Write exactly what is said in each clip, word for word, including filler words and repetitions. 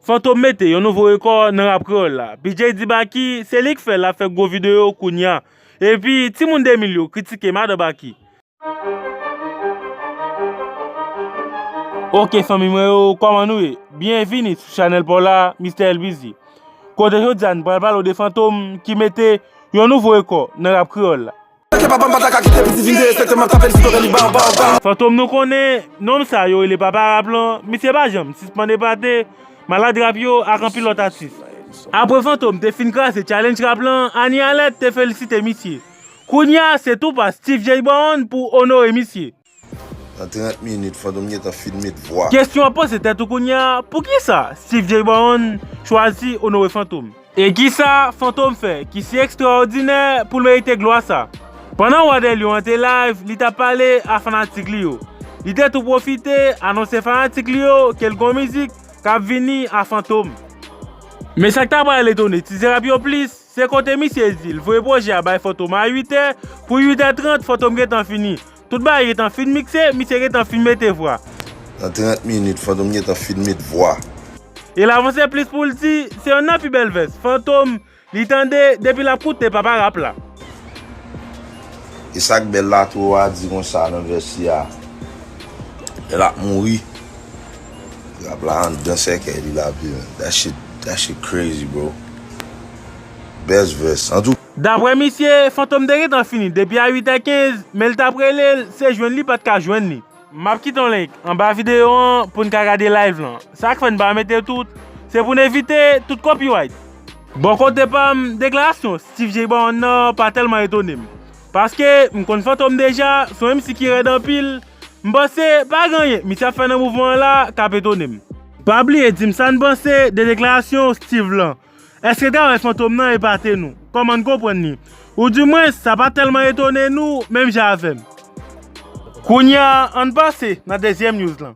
Fantom mete yon nouvo rekò nan rap kreyòl la. P J di Baky se li k fè l ap fè gwo videyo kounya. Epi, timoun de mil yo kritike madan Baky. Oke fanmi mwen yo, kòman nou ye? Byenvini sou chanèl pa w la, Mister L B Z. Kote jodi a n pral pale w de Fantom ki mete yon nouvo rekò nan rap kreyòl la. Ke papa m pa ta ka kite piti vin derespekte m ap tape l sou tòtè li bam bam bam. Fantom nou konnen, nonm sa yo rele papa rap lan, misye pa janm sispann epate malad rap yo ak anpil lòt atis. Apre Fantom te fin kraze challenge rap lan, Anie Alerte te felisite misye. Kounya se tou pa Steve J Brown pou onore misye. Nan trant minit, Fantom gentan fin met vwa. Kesyon ap poze tèt ou kounya, poukisa Steve J Brown chwazi onore Fantom? E kisa Fantom fè ki si ekstraòdinè pou l merite glwa sa? Pandan Wa dè Lyon an te live, li t ap pale a fanatik li yo. Li te tou pwofite anonse fanatik li yo ke l gon mizik k ap vini a Fantom. Men sa k ta pral etone ti zerap yo plis, se kote misye di l voye pwojè a bay Fantom a uit è, pou uit è trant Fantom gentan fini. Tout bagay gentan fin mikse, misye gentan fin mete vwa. Nan trant minit, Fantom gentan fin met vwa. E l avanse plis pou l di, se yonn nan pi bèl vès Fantom li tande depi l ap koute papa rap la. E sa k bèl la tou a di konsa nan vès li a. Lè l ap mouri, rap la anndan sèkèy li la vre, man. That shit, that shit crazy, bro. Best verse. Antou. Daprè misye, Fantom te gentan fini depi a uit è kenz, men l t ap rele l, se jwenn li pa t ka jwenn li. M ap kite yon link anba videyo an pou n ka gade live lan. Sa k fè n pa mete tout, se pou n evite tout copyright. Bò kote pa m, deklarasyon Steve J Brown nan pa tèlman etone m. Paske m konn Fantom deja, se yon M C ki rèd anpil, m panse pa gen anyen misye ap fè nan mouvman an la k ap etone m. Pa bliye di m sa n panse de deklarasyon Steve lan. Èske travay Fantom nan epate nou? Kòman n konprann li? Oudimwens, sa pa tèlman etone nou, menm jan avè m. Kounya, ann pase nan dezyèm news lan.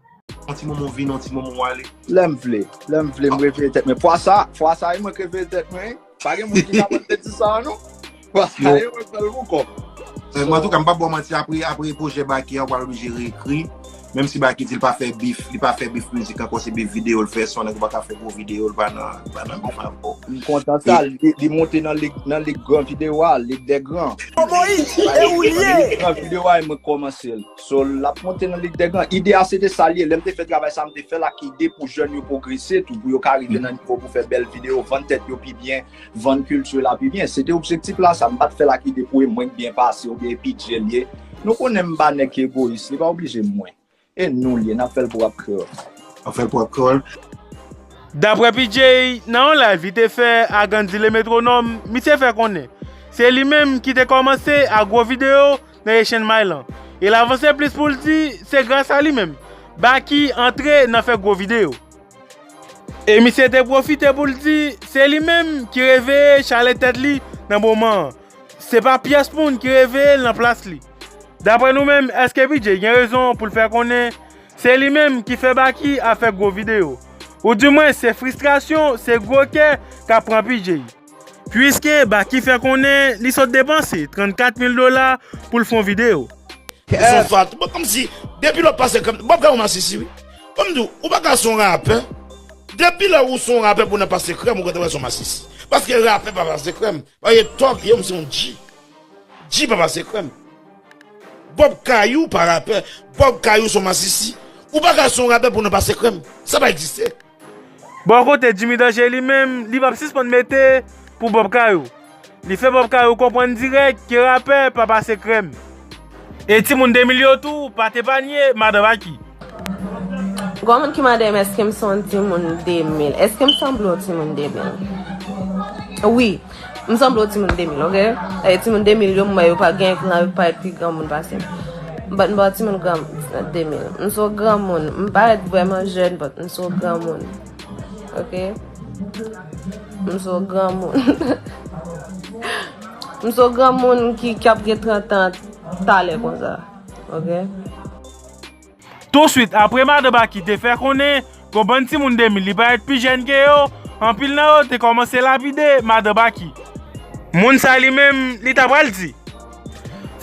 On ti moman w vini, on ti moman w ale. Lè m vle, lè m vle, m reveye tèt mwen. Fwa sa, fwa sa, e mwen k reveye tèt mwen, wi. Pa gen moun ki ka konn te di sa, non. Fwa sa, e mwen k fè l pou kò m. Men, antouka, m p ap ba w manti, apre, apre pwojè Baky a, w pral oblije reekri. Menm si Baky di l pa fè bif, li pa fè bif mizik ankò, se bif videyo l fè, se yon nèg ou pa ka fè gwo videyo, l pa nan, li pa nan bif ankò. M kontan sa, li, li monte nan lig, nan lig gran videyo a, lig dè gran. Moyiz, e ou l ye? Lig gran videyo a, e mwen k kòmanse l. So, l ap monte nan lig dè gran. Ide a, se te sa l ye. Lè m te fè travay sa, m te fè l ak ide pou jèn yo pwogrese tou, pou yo ka rive nan nivo pou fè bèl videyo, vann tèt yo pi byen, vann kilti la pi byen. Se te objektif la sa. M pa t fè l ak ide pou e mwen k byen pase oubyen e P J l ye. Nou konnen m pa nèg ki egoyis, li pa oblije mwen. E nou l ye, n ap fè l pou rap kreyòl. N ap fè l pou rap kreyòl. Daprè P J, nan yon live li te fè a Gandhi le Métronome, misye fè konnen se li menm ki te kòmanse a gwo videyo nan Asian Mind lan. E l avanse plis pou l di se gras a li menm Baky antre nan fè gwo videyo. E misye te pwofite pou l di se li menm ki reveye chalè tèt li nan moman an. Se pa pyès moun ki reveye l nan plas li. Daprè nou menm, èske P J gen rezon pou l fè konnen se li menm ki fè Baky ap fè gwo videyo? Oudimwens, se fristrasyon, se gwo kè k ap pran P J. Piske Baky fè konnen li sot depanse trannkat mil dola pou l fè yon videyo. Li se yon fat. Bon, kòmsi, depi lè w pase krèm, Bob Kayou masisi, wi. Ban m di w, ou pa ka se yon rapè. Depi lè ou se yon rapè pou w nan pase krèm, ou gentan wè se yon masisi. Paske rapè pa pase krèm. Paske tòg, yo, m se yon G. G pa pase krèm. Bob Kayou pa rapè. Bob Kayou se yon masisi. Ou pa ka se yon rapè pou w nan pase krèm. Sa pa egziste. Bò kote Jimmy Danger li menm, li p ap sispann mete pou Bob Kayou. Li fè Bob Kayou konprann dirèk ke rapè pa pase krèm. E timoun de mil yo tou pa t epanye madan Baky. Granmoun ki mande m èske m se yon timoun de mil. Èske m sanble yon timoun de mil? Wi. M sanble yon timoun de mil, oke? E timoun de mil yo, m wè yo pa gen, yo parèt pi granmoun pase m. But m pa yon timoun gran, de mil. M se yon granmoun. M parèt vrèman jèn, but m se yon granmoun. Oke? M se yon granmoun. M se yon granmoun ki, ki ap gen trant an talè konsa. Oke? Touswit apre madan Baky te fè konnen gon bann timoun de mil li parèt pi jèn ke yo, anpil nan yo te kòmanse lapide madan Baky. Moun sa li menm, li ta pral di,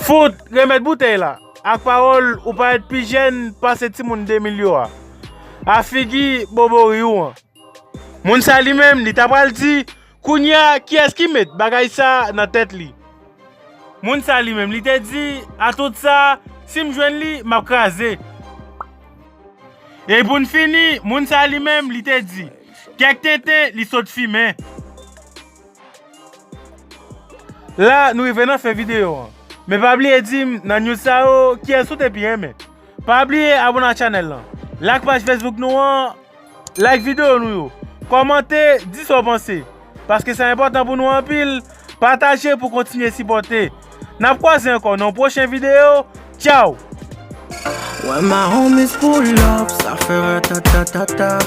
fout, remèt boutèy la, ak pawòl ou parèt pi jèn pase timoun de mil yo a. A figi bobori ou an. Moun sa li menm, li ta pral di, kounye a, kiyès ki met bagay sa nan tèt li? Moun sa li menm, li te di, a tout sa, si m jwenn li, m ap kraze. E pou n fini, moun sa li menm, li te di, kèk tenten, li sot fimen. La, nou rive nan fen videyo an. Men pa bliye di m nan news sa yo, kiyès ou te pi renmen. Pa bliye abone ak chanèl lan. Like paj Facebook nou an, like videyo nou yo. Kòmante, di sa w panse. Paske sa enpòtan pou nou anpil. Pataje pou kontinye sipòte. N ap kwaze ankò nan yon pwochen videyo. Tchaw! Wè my homies pull up, sa fè ratatatata.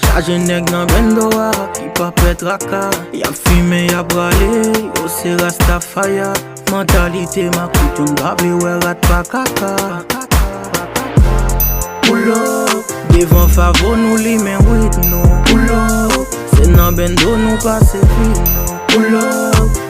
Chaje nèg nan bendo a ki pa pè traka. Y ap fimen, y ap rale, yo se Rastafaya. Mantalite makout, youn pa vle wè rat pa kaka. Pull up, devan Favo nou limen wid nou. Pull up, se nan bendo nou pase vi nou.